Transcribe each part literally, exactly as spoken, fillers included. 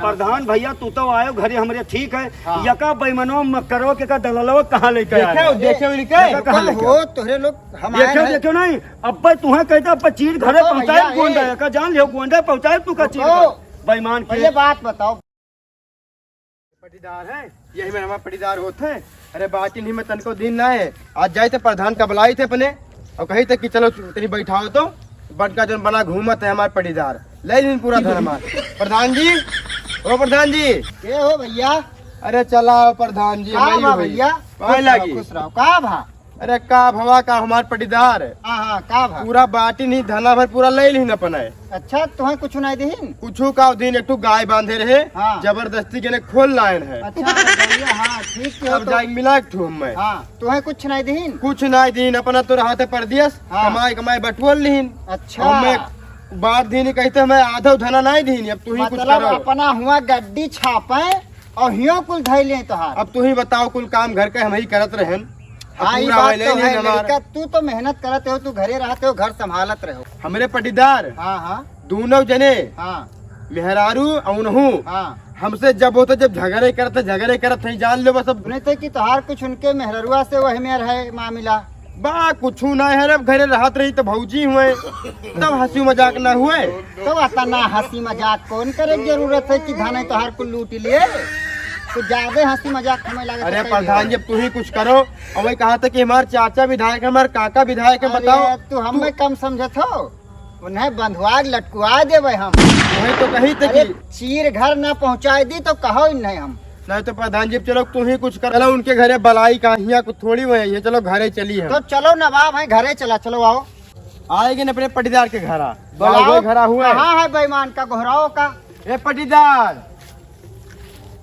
प्रधान भैया, तू तो आयो घरे हमरे, ठीक है। हाँ। यका बेईमनो मक्करो के का दलालो कहाँ लेके आए? देखे, देखे उनके? यका कहाँ लेके हो, आए? तोहरे लोग हमारे देखे, हैं। देखे नहीं, अब्बे तुहे कहते, अब्बे चीर घरे रुको पहुँचाए भैया, गोंडा, ए। यका जान लियो, गोंडा पहुँचाए तू का चीर रुको। घर। बेईमान के। पहले बात बताओ। पटीदार है, यही में हमार पटीदार होत है। अरे बाटी नहीं में तनको दिन ना है। आज जाए थे प्रधान का बुलाई थे अपने और कही थे कि चलो तेरी बैठाओ तो बड़का जौन बना घूमत है हमार पटीदार। ले लीन पूरा धन हमार। प्रधान जी, ओ प्रधान जी। के हो भैया? अरे चला प्रधान जी, का नहीं भा हुई। भैया? पाए खुश रहो, लागी। खुश रहो। का भा? अरे का भवा का हमार पटीदार? हाँ, हाँ, का भा? पूरा बाटी नहीं धना भर पूरा ले लीन अपना है। अच्छा, तुहें कुछ नहीं दीन? कुछ का दिन एक ठो गाय बांधे रहे, हाँ। जबरदस्ती के ने खोल लायन है। अच्छा, भैया, हाँ, ठीक है अब तो। जाए मिला एक ठो हमें। हाँ, तुहें कुछ नहीं दीन? कुछ नहीं दीन, अपना तो रहत है परदेस, हाँ। कमाई कमाई बटोर लीन। अच्छा। हमें बांट दीन कहते हमें आधो धना नहीं दीन, अब तू ही कुछ मतलब करो। अपना हुआ गड्डी छापे और हियो कुल धई ले तोहार। अब तू ही बताओ, कुल काम घर के हम ही करत रहन। अब हाँ, ई पूरा बात वाले तो नहीं है, हमार। लड़का, तू तो मेहनत करत हो, तू घरे रहते हो, घर संभालत रहो। हमरे पटीदार हाँ, हाँ। दोनों जने, हाँ। मेहरारू अउनहू, हाँ। हमसे जब होते, जब झगड़े करत, झगड़े करत हैं, जान लो बस अब। सुने थे कि तोहार कुछ उनके मेहररुआ से वही में रहे मामला। बा, कुछ ना है, अब घरे रहत रही तो भौजी हुए, तब हंसी मजाक ना हुए। तो अतना हंसी मजाक कौन करे के जरूरत है कि धन है तोहार कुल लूट लिए? तो ज्यादा हंसी मजाक हमें लगे अरे तो प्रधान जी, अब तू ही कुछ करो। और वही कहा था कि हमारे चाचा विधायक है, हमारे काका विधायक है, अरे, बताओ। तू हमें तू कम समझत हो? उन्हें बंधुआ के लटकुआ देवे हम। वही तो कही थे अरे, कि चीर घर ना पहुँचाए दी तो कहो ही नहीं हम। नहीं तो प्रधान जी, चलो तू ही कुछ कर लो, उनके घरे बलाई का हिया कुछ थोड़ी हुए है, चलो घरे चली हम। तो चलो नवाब है, घरे चला, चलो आओ। आएगी न अपने पटीदार के घरा। बुलाओ। बड़ा घरा हुआ है। कहाँ है बेईमान का गोहराओ का? ए पटीदार,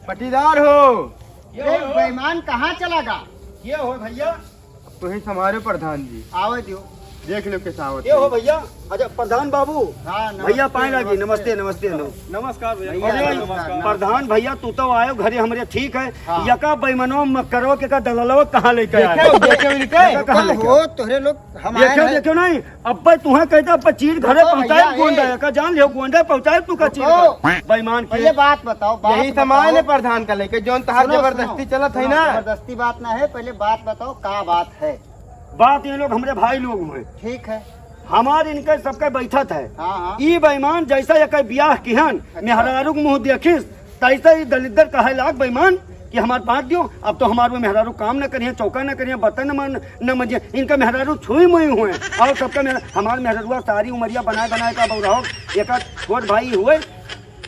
पटीदार हो। ये ए, हो। बेईमान कहाँ चला गा? ये हो भैया। अब तो ही संभारे प्रधान जी। आवे दियो। देख लो कैसा आवत ये हो है। भैया। अच्छा प्रधान बाबू। हाँ, नमस्ते, भैया पाए लागी। नमस्ते। नमस्ते, नमस्ते, नमस्ते। नमस्कार भैया। भैया, अरे, नमस्कार। प्रधान भैया, तू तो आयो घरे हमरे, ठीक है। हाँ। यका बेईमनो मक्करो के का दलालो कहाँ लेके आए? देखे, देखे उनके? यका कहाँ लेके हो, आए? तोहरे लोग हम आए देखो, हैं। देखो नहीं, अब्बे तुहें कहते, अब्बे चीर घरे रुको पहुँचाए भैया, गोंडा, ए। यका जान लियो, गोंडा पहुँचाए तू का चीर रुको। घर। बेईमान के। पहले बात बताओ, बात यही सामान बताओ। है प्रधान का लेके, जौन तहार सुनो, जबरदस्ती सुनो, चलत है सुनो, ना। जबरदस्ती बात ना है, पहले बात बताओ, का बात है? बात ये लोग हमरे भाई लोग हुए। ठीक है। हमार इनके सबके बैठत है। हाँ, हाँ। ई बेईमान जैसा एकर बियाह किहन, अच्छा। मेहरारू के मुँह देखिस, तैसे ही दलिद्दर कहे लाग बेईमान कि हमार बाँट दियो, अब तो हमार वो मेहरारू काम न करिहैं, चौका न करिहैं, बर्तन न मान-, न मंजिहैं, इनका मेहरारू छुई मुई हुए। और सबका मेहरा-, हमार मेहरारुआ सारी उमरिया बनाए बनाए का बउराहो, एका छोट भाई हुए,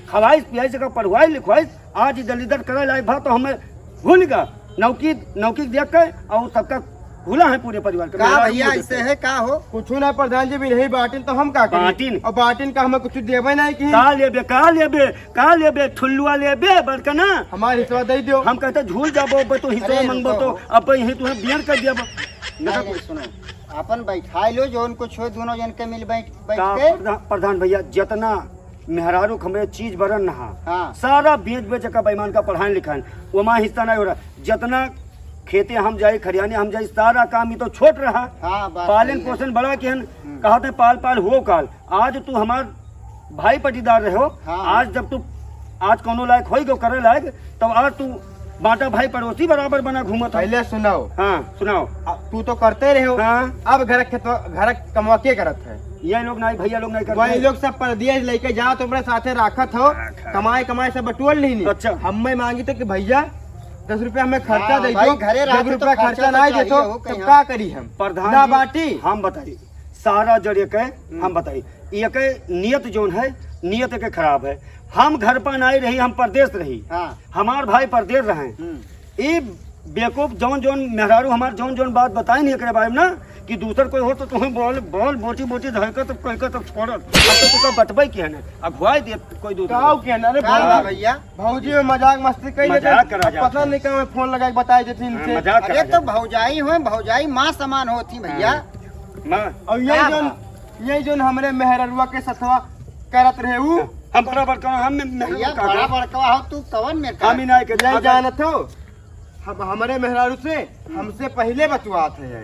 खवाइस पियाइस का पढ़वाइस लिखवाइस, आज ई दलिद्दर करे लायक भा तो हमें भूल गा। नौकी, नौकी देख के और सबका भूला है पूरे परिवार का। का मेहरारू भैया मुँह ऐसे देखते। है, का हो? कुछ ना प्रधान जी, भी नहीं बाटिन तो हम का करी? बाटिन? और बाटिन का हमें कुछ देबे नहीं की। का लेबे, का लेबे, का लेबे? ठुल्लुआ लेबे, बड़कना? हमार हिस्सा दे दियो। हम कहते झूल जाबो, अब तो हिस्सा अरे, मंगबो रुको। तो, अब यही तुम्हें बियर कर दिया। नहीं, नहीं, सुनो, अपन बैठाए लो, जौन कुछ हो, दोनों जन के मिल बैठ, बैठ का के। प्रधा-, प्रधान भैया, जितना मेहरारू के हमरे चीज बरन नहा, हाँ। सारा बेच बेच के बेईमान का पढ़ाई लिखाई, वो माँ हिस्सा नहीं हो रहा। जितना खेते हम जाई, खरियाने हम जाई, सारा काम ही तो छोट रहा। हाँ, बात पालन सही है। पोषण बड़ा किहन, हम्म। कहते पाल पाल हो काल। आज तू हमार भाई पटीदार रहो, हाँ। आज जब तू आज कौनो लायक होई गो करे लायक, तब आज तू बाटा भाई पड़ोसी बराबर बना घूमत है। पहले सुनाओ। हाँ, सुनाओ। अब तू तो करते रहे हो। हाँ। अब घर के तो, घर कमवा के करत है? ये लोग नहीं, भैया लोग नहीं करते। वही लोग सब परदेश लेके जाओ, तुम्हरे साथे राखत हो, राखत। कमाई, कमाई से बटोर लीनी। अच्छा। हमें मांगी तो कि भैया, दस रुपया हमें खर्चा हाँ, दे भाई, दो, घरे जब रहते तो रुपया खर्चा खर्चा तो नहीं चाहिए देतो, हो तब कहीं। का करी हम? प्रधान ना जी, बाटी। हम बताई, सारा जड़ एक है, हम्म। हम बताई, एक नियत जौन है, नियत के खराब है। हम घर पर नहीं रही, हम परदेश रही। हाँ। हमार भाई परदेश रहे। हम्म। ई बेवकूफ जौन जौन मेहरारू हमार जौन जौन बात बताई नहीं एकरे बारे में ना, कि दूसर कोई हो तो तुम्हें बोल, बोल, बोटी, बोटी धर के तो कह के तो छोड़त। अब तो तुका बतबई किहन, अगुवाई दे कोई दूसर। काऊ किहन? अरे का भैया, भैया? भौजी में मजाक मस्ती कई लेते। मजाक करा अब जात पता है। नहीं कहाँ फोन लगा के बताई देती हाँ, इनसे। मजाक अरे करा तो जात है। भौजाई हो, भौजाई माँ समान होती भैया। हाँ। माँ। और यही का जौन, बा? यही जौन हमरे मेहररुआ के सथवा करत रहे उ। हम बड़ा बड़का, हम में, में भैया, का बड़ा बा? बड़का हो तू, कवन में हम का? ही नहीं के यही जानत हो। हम, हमरे मेहरारू से, हमसे पहले बतुआत है।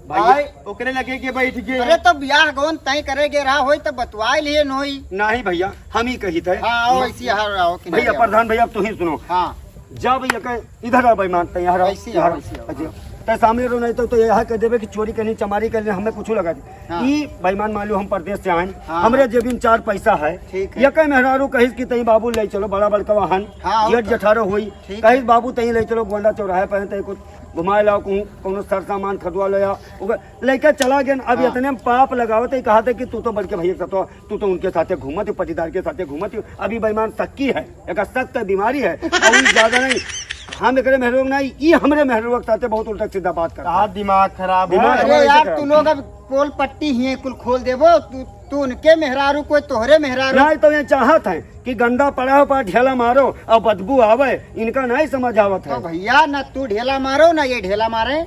भाई, आए। ओकरे लगे के बैठ गए। अरे तो बियाह गौन तय करे गे रहा होई तो बतवाए लिए नोई। नहीं भैया, हम ही कही थे। हाँ, आओ, ऐसी हार आओ, किनारे भैया आओ। प्रधान भैया, अब तू ही सुनो। हाँ। जब ये कहे, "इधर आ बेईमान, तै यहाँ रहो, ऐसी यहाँ आओ, रहो।" ऐसी आओ। अच्छा, तै सामने रहो, नहीं तो, तो यहाँ कह देबे कि चोरी करनी, चमारी करनी, हमें कुछ लगा दे। हाँ। ई बेईमान मान लो हम परदेश से आए, हाँ। हमरे जेब में चार पैसा है। ठीक है। ये कहे मेहरारू कहिस कि तई बाबू ले चलो, बड़ा बड़का वाहन, हाँ, और जेठ का? जेठारो होई। ठीक कहिस है। बाबू तई ले चलो, गोंडा चौराहे पर तई कुछ घुमाए लाओ, कहूँ कौनो सर सामान खरीदवा लो या ओकर लइका चला गया। अब हाँ। इतने में पाप लगावत है, कहा था कि तू तो बड़के भैया के साथ हो, तू तो उनके साथे घूमत हो, पटीदार के साथे घूमत हो। अभी बेईमान सक्की है, एक सख्त बीमारी है, और ज्यादा नहीं। हम एकरे मेहरारू ना, ई हमरे मेहरारू के साथे बहुत उल्टा सीधा बात करता है। दिमाग खराब है। दिमाग अरे हमारा यार, ऐसे तू खराब। लोग अब पोल पट्टी ही कुल खोल देबो, तू, तू उनके मेहरारू कोई तोहरे मेहरारू। नहीं तो ये चाहत है कि गंदा पड़ा हो पर ढेला मारो और बदबू आवे, इनका नहीं समझ आवत है। तो भैया, ना तू ढेला मारो, ना ये ढेला मारे,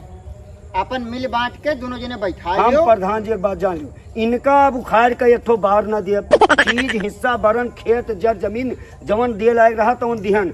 अपन मिल बांट के दोनों जने बैठा हम लो। प्रधान जी एक बात जान लो, इनका अब उखाड़ के एक ठो बार ना दिए, चीज हिस्सा बरन खेत जर जमीन जवन दिए लायक रहा तवन दिहन।